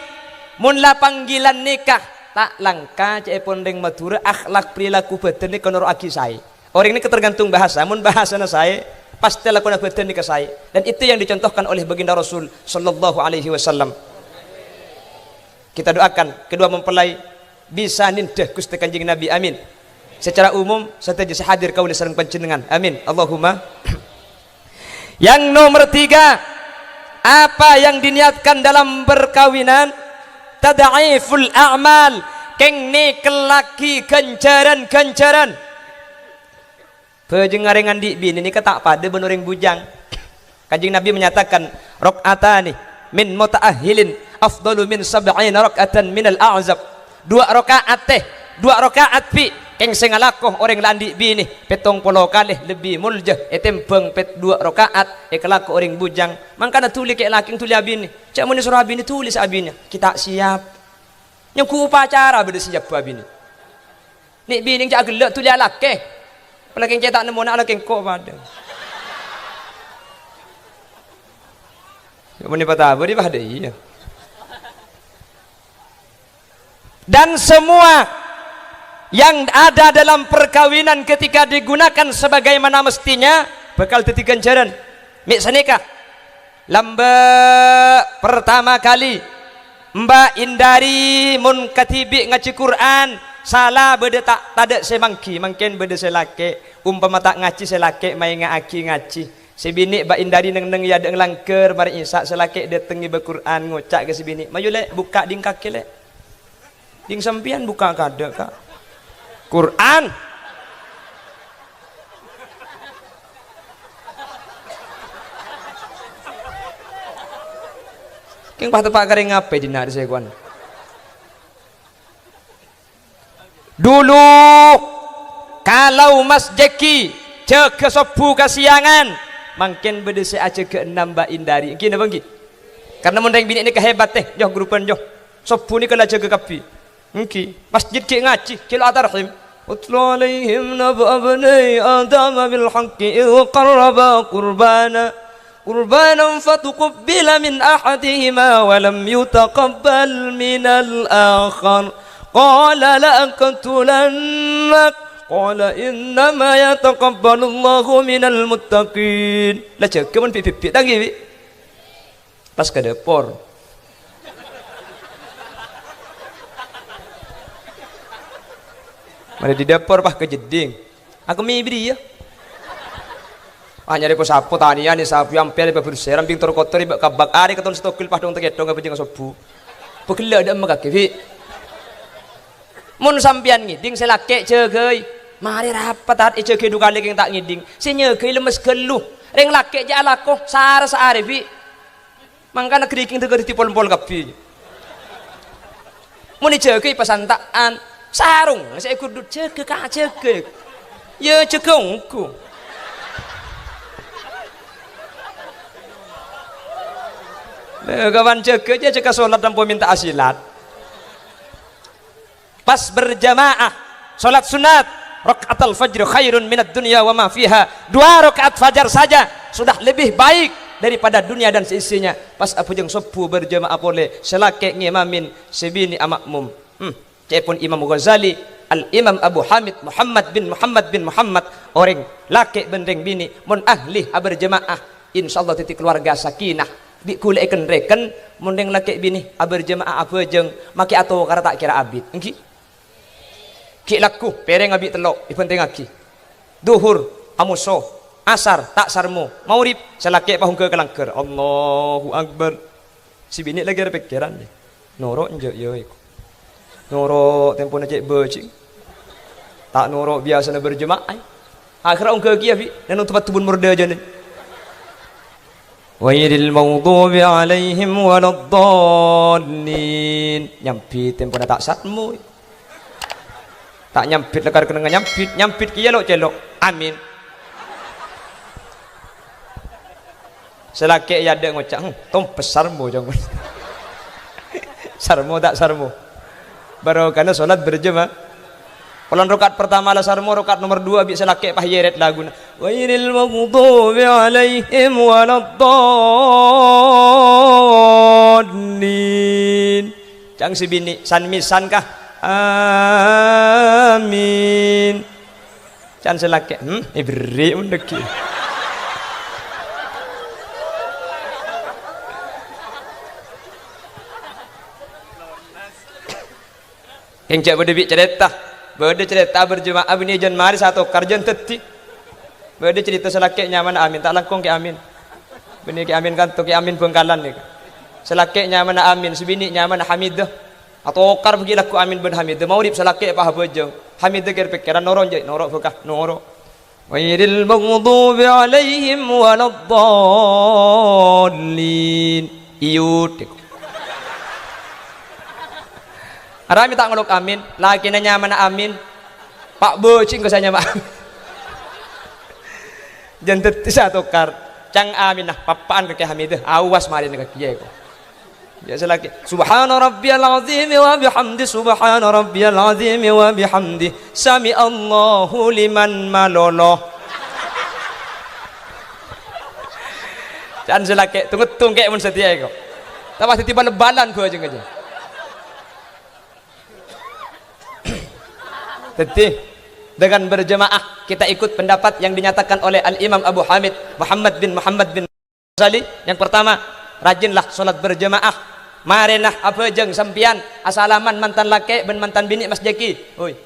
Mon la panggilan nèka ta' langka, ca'èpon rèng Madhurâ, akhlak perilaku bhâdhân nèka noro'aghi saè. Orèng nèka tergantung bahasa. Mon bahasana saè, pastè lakona bhâdhân nèka saè. Dan itu yang dicontohkan oleh Baginda Rasul sallallahu alaihi wasallam. Kita doakan kedua mempelai bisa nèndhâ Ghustè Kanjeng Nabi. Amin. Secara umum, sadhâjâ sè hadir kaulâ sareng panjhennengngan. Amin. Allahumma. Yang nomor tiga, apa yang diniatkan dalam perkawinan? Tad'iful a'mal, kèng nèkellaghi ghânjhârân-ghânjhârân. Bhâjâng orèng andi' binè nèka ta' padâ bân orèng bujang. Kanjeng Nabi menyatakan, "Rak'atani min muta'ahhilin afdalu min sab'ina rak'atan minal a'zab." Duwâ' raka'at, tè, duwâ' raka'at bi' kèng sè ngalako orèng la andi' binè pèttong polo kalè lebbi molja ètèmbhâng pèt-, duwâ' raka'at èkalako orèng bujang. Mangkana dhuli kè' lakè dhuli abinè. Cè' mon èsoro abinè dhuli sè abinè. Ghi' ta' siap. Nyongghu upacara bâdâ siap abinè. Nè' binè jhâ' ghellâ' dhuli alakè. Apalagi cè' ta' nemmona alakè engko' padâ. Yâ, mon èpatabâri padâ iyâ. Dan semua yang ada dalam perkawinan ketika digunakan sebagaimana mestinya bakal dhâddhi ghânjhârân. Mè' sanèka. Lambâ' pertama kali, Mbak Indari mon kadhibi' ngajhi Qur'an, sala bâdâ ta', tadâ' sè mangghi, mangkèn bâdâ sè lakè'. Ompama ta' ngajhi sè lakè', maènga'aghi ngajhi. Sè binè' Mbak Indari neng-enneng è adâ'na langghâr, marè Isya' sè lakè' dâteng ngibâ Qur'an, ngoca' ka sè binè', "Mayu, Lè', bukka' ding kakè, Lè'." Ding sampèyan bukka' kadâ', Ka'. Qur'an. Kèng pas teppa' karè ngapè dinna' sè kowan. Dulu, Alao Mas Jeki, jâgâ sobbhu kasèyangan. Mangkèn bâdâ sè ajâgâ ennam bâ' Indari. Èngghi napa èngghi? Karna mon rèng binè' nèka hebat, tè, nyo, grupan, nyo. Sobbhu nèka la jâgâ kabbhi. Èngghi, masjid ghi' ngajhi, ghi' lo' atarhim. "Utlu 'alaihim naba'abnai Adama bil haqqi idh qarraba qurbana, qurbanan fatuqbila min ahadihima wa lam yutaqabbal minal akhar. Qala la'aqtulannak." Qala, "Innama yataqabbalullahu minal muttaqin." La jâgâ mon bi'-, bi'-, bi' ta' èngghi, bi'? Pas ka dâpor. Marè dâri dâpor, pas ka jeddhing. Aku mè' bâriyâ. Ah, nyarè po sapo, tanèyan, sapo ampèr, bâbâr sèram, bing tor-kotor, bâ' kabâk, arè katon sètogel, pas dong tekèdhong, apa jeng sobbhu. Pagella' dâ' emma kakè, bi'. Mon sampèyan ngèdhing, sè lakè' jâgâi. Marè rapat, ta' èjâgâi du kalè kèng ta' ngèdhing. Sè nyâgâi lemmes ghâllu. Rèng lakè' jâ' alako, sara saarè, bi'. Mangkana ghâriging dâ-, dâddhi pol-empol kabbhi. Mon èjâgâi pasanta'an, sarong sè èghurdhut jâgâ ka jâgâ. Yâ jâgâ ongghu. Lha, kapan jâgâ, jâ-, jâgâ solat nampo mènta asilat. Pas berjamaah, salat sunat, rakaatal fajr khairun minad dunya wa ma fiha. Dua rakaat fajar saja sudah lebih baik daripada dunia dan seisinya. Pas abhâjâng sobbhu berjamaah polè, sè lakè' ngèmamin, sè binè' amakmum. Hmm, ca'èpon Imam Ghazali, Al-Imam Abu Hamid Muhammad bin Muhammad bin Muhammad, orèng lakè' bân rèng binè' mon ahli aberjamaah, insyaallah dâddhi kalowarga sakinah. Bi' ghulâ èken-rèken, mon rèng lakè' binè' aberjamaah abhâjâng, makè atokara ta' kèra abit. Èngghi? Ghi' lagghu, pèrèng abi' tello', èbhântèngngaghi. Dhuhur, amoso. Asar, ta' sarmo. Maghrib, sè lakè' pas ongghâ ka langghâr. Allahu Akbar. Sè binè' laghi' rè-pèkkèran, yâ. Noro' enjâ', yâ, èko. Noro' tempona cè' bâjing. Ta' noro' biyasana berjamaah. Akhèrra ongghâ kèya, bi'. Nèng nonto paddubun mordâjâna. Ghairil maghdubi 'alaihim waladdallin. Nyambit tempona ta' sarmo. Ta' nyambit, lakar kennengnga nyambit, nyambit kèya lo'-cèlo'. Amin. Sè lakè' è adâ' ngoca', "Hmm, tompes sarmo, jâng." Sarmo ta' sarmo. Barokana salat berjamaah. Polana rakaat pertama la sarmo, rakaat nomor dua bi' sè lakè' pas yèrèt laguna. Ghairil maghdubi 'alaihim waladdallin. Ca'na sè binè', "San-mèsan, kah?" "Amin." Ca'na sè lakè', "Hmm, èberri' mon dhâggi'." Kèng jâ' bâdâ bi' carèta. Bâdâ carèta berjamaah bânnè jân marè satokar jân dâddhi. Bâdâ carèta sè lakè' nyamana Amin, ta' langkong kè Amin. Bânnè kè Amin kanto, kè Amin Bhângkalan nèka. Sè lakè' nyamana Amin, sè binè' nyamana Hamidah. Atokar bâgi lagghu Amin bân Hamidah. Maghrib sè lakè' pas abhâjâng. Hamidah kèr-pèkkèran noro' jâ', noro' bhâkah, noro'. Ghairil maghdubi 'alaihim waladdallin. Iyut. Arami ta' ngolok Amin, lakèna nyamana Amin. Pa' bâjing kok sè nyama Amin. Jân dâddhi satokar. Ca'na Aminah, pappa'an ka Kè Hamidah, awas marèna ka kèya kok. Jâ' sè lakè', "Subhana rabbiyal azimi wa bihamdi, subhana rabbiyal azimi wa bihamdi, sami'allahu liman malolo." Ca'na sè lakè', "Tungkè'-tungkè' mon satèya kok. Ta' pas dâddhi bal-balan bhâjângnga jâ." Dâddhi, dengan berjamaah kita ikut pendapat yang dinyatakan oleh Al-Imam Abu Hamid Muhammad bin Muhammad bin Ghazali. Yang pertama, rajinlah sholat berjamaah. Marèna abhâjâng sampèyan asalaman mantan lakè' bân mantan binè' Mas Jaki. Hoi.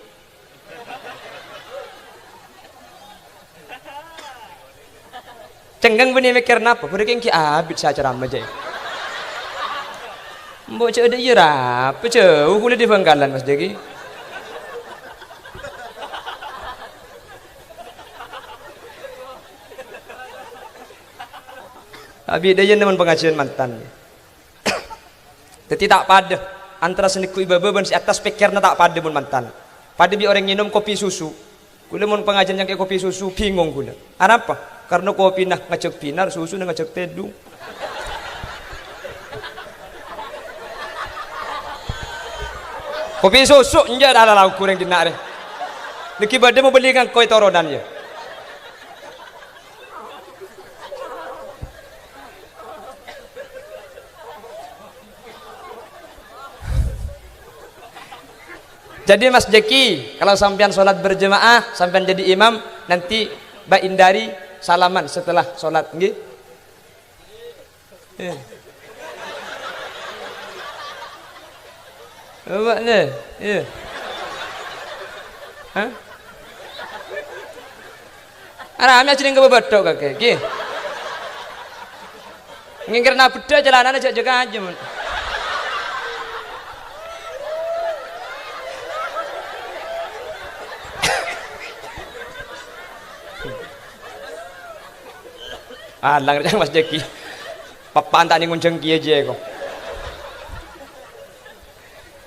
Cengngeng bânnè mèkkèr napa? Bâdâ kèng ghi' abit sè acaramah jâ'. Embo' jâ' dâ' iyâ rapa jâu ghulâ dâri Bhângkalan, Mas Jaki. Abit dâ' iyâ nèmon pangajiân mantan. Dâddhi ta' padâ antara sè nèngghu è bâbâ bân sè attas pèkkèranna ta' padâ mon mantan. Padâ bi' orèng ngènom kopi susu. Kaulâ mon pangajiân nyangkè kopi susu, bingung kaulâ. Arapa? Karna kopina ngajhâk binar, susuna ngajhâk tèdung. Kopi susu, enjâ' la, la, la, ghu rèng dinna' rè. Nèka bâdâ mabelli ngangkoy toronan, yâ. Jadi, Mas Jaki, kalau sampèyan sholat berjamaah, sampèyan jadi imam, nanti Mbak Indari salaman setelah sholat, nggih? Iya. Coba deh, iya. Hah? Arapa ajhâringa bâbâdhâ kakè, ghi. Ngèngkèrna bâddhâ calanana jhâ' jâgâ ajâm. Alang rèya Mas Jaki. Pappa'an ta' nèng onjhâng kèya jiyâ ko.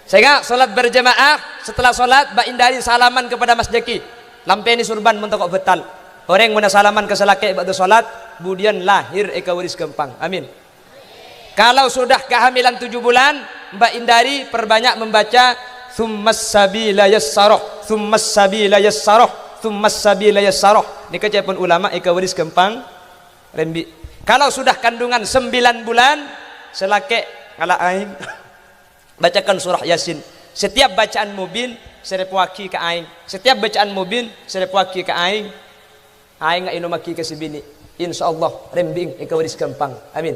Sènga' sholat berjamaah, setelah sholat, Mbak Indari salaman kepada Mas Jaki. Lampènè surban mon tako' bâtal. Orèng mon asalaman ka sè lakè' ba'da sholat, budiyân lahir èkabâris ghâmpang. Amin. Kalau sudah kehamilan tujuh bulan, Mbak Indari perbanyak membaca, "Tsummas sabila yassarah, tsummas sabila yassarah, tsummas sabila yassarah." Nèka ca'èpon ulama èkabâris ghâmpang rembi'. Kalau sudah kandungan sembilan bulan, sè lakè' ngala' aèng. Bacakan surah Yasin. Setiap bacaan Mubin, sè rèpowaghi ka aèng. Setiap bacaan Mubin, sè rèpowaghi ka aèng. Aèng ènomaghi ka sè binè'. Insyaallah, rèmbi'èng èkabâris ghâmpang. Amin.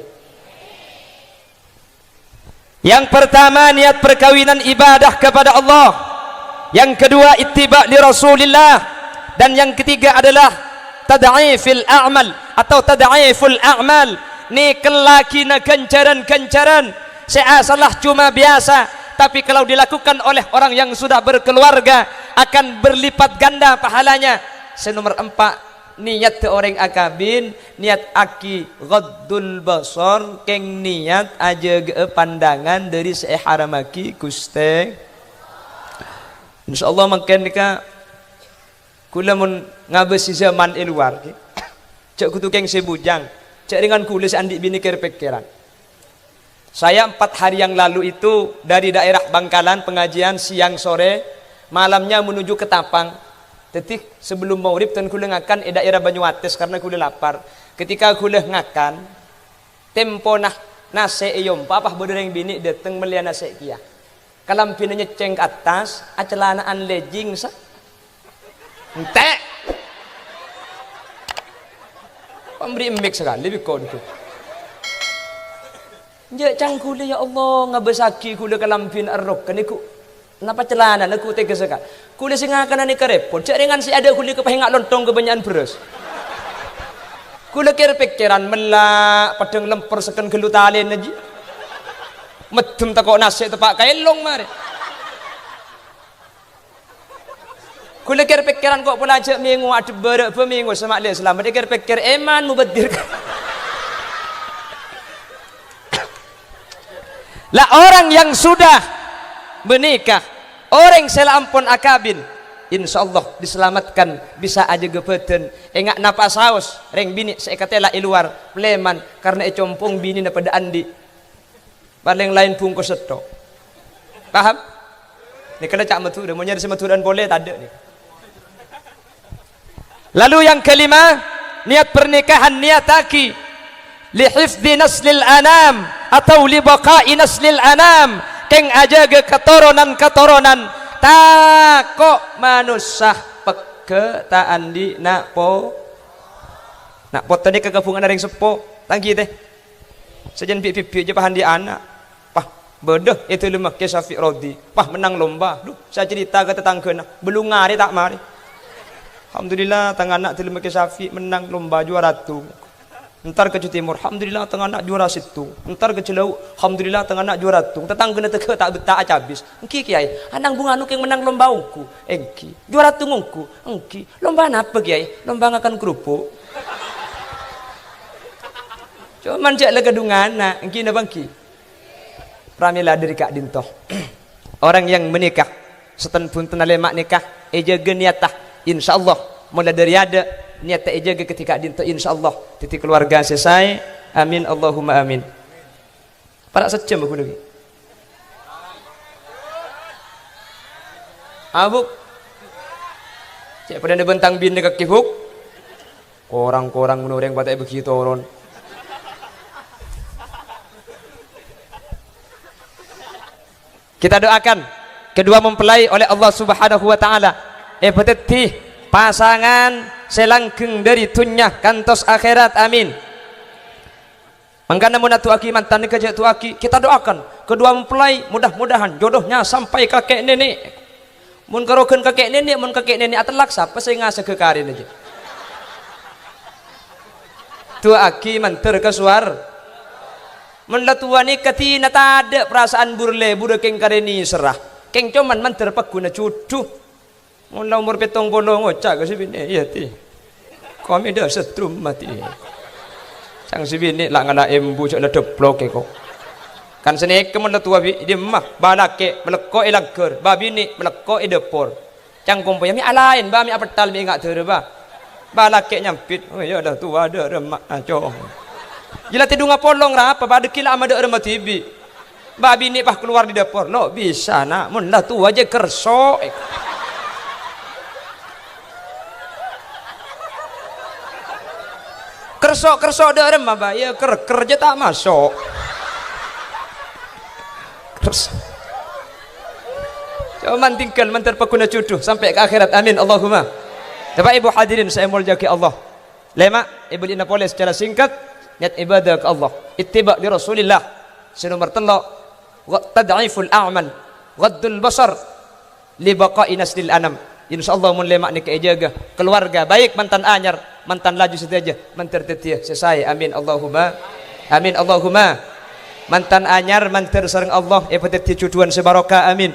Yang pertama, niat perkawinan ibadah kepada Allah. Yang kedua, ittiba' li Rasulillah. Dan yang ketiga adalah tad'ifil a'mal atau tad'iful a'mal, nèkellaghina ghânjhârân-ghânjhârân sè asalla coma biyasa, tapi kalau dilakukan oleh orang yang sudah berkeluarga akan berlipat ganda pahalanya. Sè nomer empa', niat orèng akabin, niat aghi ghaddul basar, kèng niat ajâgâ'â pandangan dhâri sè èharammaghi Ghustè. Insyaallah mangkèn nèka Kaulâ mon ngabâs sè zaman è lowar, ghi. Jhâ' kodhu kèng sè bujang, jhâ' rèngan kaulâ sè andi' binè kèr-pèkkèran. Saya empat hari yang lalu itu dari daerah Bangkalan pengajian siang sore, malamnya menuju Ketapang. Dhâddhi, sebelum maghrib, dhân kaulâ ngakan è daerah Banyuates karena kaulâ lapar. Ketika kaulâ ngakan, tempona nasè' èyompa, pas bâdâ rèng binè' dâteng mellèya nasè' kèya. Kalambhina nyèccèng ka attas, acalana'an lèjing, sa-, Entè'! Pamberri' emmik sakalè bi' ko' dhu. Jhâ' cangghulâ, "Ya Allah, ngabâssaghi kaulâ kalambhina errok ka'nèko. Napa calanana ghu tegghâ sakalè? Kaulâ sè ngakananè karèpon, jhâ' rèngan sè adâ' ghulli ka paènga' lontong kabânnya'an bherrâs." Kaulâ kèr-pèkkèran mella', paddhâng lèmpèr sèken ghâllu talèna jiyâ. Meddhem tako' nasè' teppa' ka èlong marè. Kaulâ kèr-pèkkèran ko' pola jhâ' mèngo adhâbbhârâ bâ mèngo sè ma' lè-, salamet, kèr-pèkkèr èman mubazir. Lah, orang yang sudah menikah, orèng sè la ampon akabin, insyaallah diselamatkan, bisa ajâgâ bhâdhân, ènga' napa saos, rèng binè' sè èkatèla è lowar, plèman, karna ècompong binèna padâ andi'. Palèng laèn bungkos sèttong. Paham? Nèka la ca' Madhurâ, mon nyarè sè Madhurâ'ân polè tadâ' nèka. Lalu yang kelima, niat pernikahan niataghi li hifdzi naslil anam atau li baqa'i naslil anam, kèng ajâgâ katoronan-katoronan, tako' manossa pegghâ' ta' andi' na' po-, na' poto nèka kabhungana rèng seppo, tangghâ tè. Sajân bi'-bibi' jhâ' pas andi' ana'. Pas bâdâ è dâlemma Kè Syafiq Rodi. Pas mennang lomba. Dhu, sè acarèta ka tatangghâna. Bellung arè ta' marè. "Alhamdulillah, tang ana' dâlemma Kè Syafiq mennang lomba juwâra tong." Entar ka Jhâ Tèmor, "Alhamdulillah, tang ana' juwâra sèttong." Entar ka Jhâlâu', "Alhamdulillah, tang ana' juwâra tong." Tatangghâna tegghâ ta' betta'aghi abis. "Èngghi, Kèyaè, ana' bhungana kèng mennang lomba ongghu?" "Èngghi." "Juwâra tong ongghu?" "Èngghi." "Lomba napa, Kèyaè?" "Lomba ngakan kerupuk." Coma jhâ' la kadhungana, èngghi napa èngghi? Pramèla dâri ka'dinto. Orang yang menikah, sèten-bhuntenna lèma' nikah, èjâgâ niyatta. Insyaallah, mola dhâri adâ', niyatta èjâgâ kadhi ka'dinto, insyaallah, dhâddhi kalowarga sè saè. Amin, Allahumma amin. Para' sajjhâm ghulâ ghi. Abuk. Cè' padâna bân tang binè kakè, Buk. Korang-korang mon orèng patè' bâgi toron. Kita doakan kedua mempelai oleh Allah Subhanahu wa Ta'ala èpadhâddhi pasangan sè langgeng dhâri dhunnya kantos akhèrat. Amin. Mangkana mon adu'aaghi mantan nèka jhâ' du'aaghi, kita doakan kedua mempelai mudah-mudahan jodohnya sampai kakè nènè'. Mon karoghân kakè nènè', mon kakè nènè' atellak, sapa sè ngasaghâ karèna jhâ'? Du'aaghi mandhâr ka sowar. Mon la towa nèka dinah tadâ' parasaan bur-lebur kèng karè nèserra. Kèng coma mandhâr pagghuna jhudhu. Mon la omor pèttong polo ngoca' ka sè binè', "Iyâ, Ti. Kami dâ' setrum mati." Sang sè binè' la ngala' embu jhâ' la dheblok è ko. Kan sanèka mon la towa bi' dimma, bâ lakè' malèkko è langghâr, bâ binè' malèkko è dâpor. Cangkompaya mè' alaèn, bâ mè' apettal mè' enga' dârâ, bâ. Bâ lakè' nyambit, "Oh, iyâ, la towa dâ' remma, aco." Jhâ' la tèdunga polong rapa, bâ dâgghi' la amadâ' remma dhibi'. Bâ binè' pas kalowar dâri dâpor, "Lo' bisa, Na', mon la towa jhâ' kerso'." "Kerso'-kerso' dâ' remma, Bâ?" "Iyâ, ker-ker jhâ' ta' maso'." Kerso'. Coma tinggal mandhâr pagghuna jhudhu sampè' ka akhèrat. Amin, Allahumma. Bapa' Ibu hadirin sè èmoljâ'aghi Allah. Lèma', èbâli'na polè sacara singkat, niyat ibadah ka Allah, ittiba' li Rasulillah. Sè nomer tello', gha-, tad'iful a'mal, ghaddul basar, li baqa'i naslil anam. Insyaallah, mon lèma' nèka èjâgâ, kalowarga, baik mantan anyar, mantan laju sadhâjâ, mandhâr dhâddhiyâ sè saè. Amin, Allahumma. Amin, Allahumma. Mantan anyar, mandhâr sareng Allah, èpadhâddhi jhudhuwân sè barokah. Amin.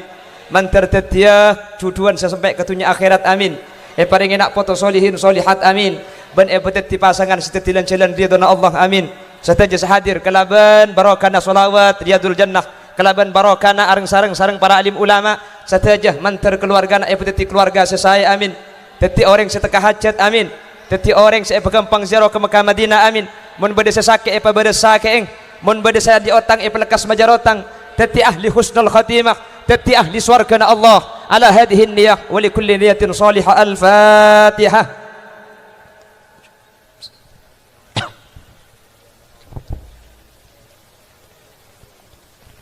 Mandhâr dhâddhiyâ jhudhuwân sè sampè' ka dhunnya akhèrat. Amin. Èparèngè na' poto solihin solihat. Amin. Bân èpadhâddhi pasangan sè dhâddhi lan-jhâlân ridhona Allah. Amin. Sadhâjâ sè hadir kalabân barokana shalawat Riyadul Jannah, kalabân barokana areng-sareng sareng para alim ulama, sadhâjâ mandhâr kalowargana èpadhâddhi kalowarga sè saè. Amin. Dhâddhi orèng sè tekka hajhât. Amin. Dhâddhi orèng sè èpaghâmpang ziarah ka Mekkah Madinah. Amin. Mon bâdâ sè sakè' èpabârâs sakè'èng. Mon bâdâ sè andi' otang èpalekkas majâr otang. Dhâddhi ahli husnul khatimah. Dhâddhi ahli sowargana Allah. Ala hadzihin niyah wa li kulli niyatin shalihah. Al-Fatihah.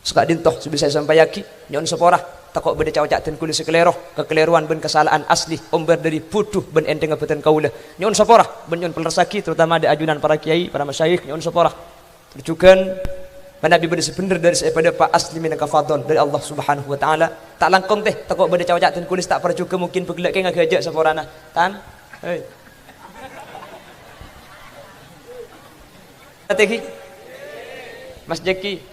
Saka'dinto sè bisa èsampayaghi, nyo'on sapora, tako' bâdâ ca'-oca' dân kaulâ sè kalèro, kakalèrowan bân kasala'an asli, ombâr dhâri bhudhu bân ènthèngnga bhâdhân kaulâ. Nyo'on sapora, bân nyo'on palerressaghi, terutama dâ' ajunan para kèyaè, para masyayikh, nyo'on sapora. Parjhughân manabi bâdâ sè bhendher dhâri sè èpadhâpa' asli mènangka fadl dhâri Allah Subhanahu wa Ta'ala. Ta' langkong, tè, tako' bâdâ ca'-oca' dân kaulâ sè ta' parjhughâ mungkin bâ' ghellâ' kèng aghâjâ' saporana. Tan? Hei. Ategi. Mas Jaki.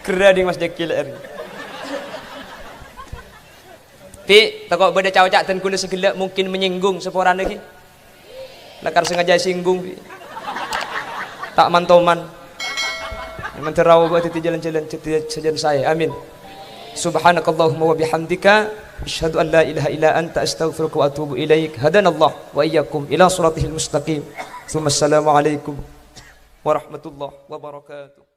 Ghârâ dhing Mas Jaki lè'èr. Bi', tako' bâdâ ca'-oca' dân kaulâ sè ghellâ' mungkin menyinggung saporana ghi. Lakar sengaja singgung, bi'. Ta' man-toman. Mandhâr rawa bâ' dhâddhi jhâlân-jhâlân dhâddhi sajân saè. Amin. Subhanakallahumma wa bihamdika, asyhadu an la ilaha illa anta, astaghfiruka wa atubu ilaik. Hadanallah wa iyyakum ila shiratihil mustaqim. Tsumma assalamualaikum warahmatullahi wabarakatuh.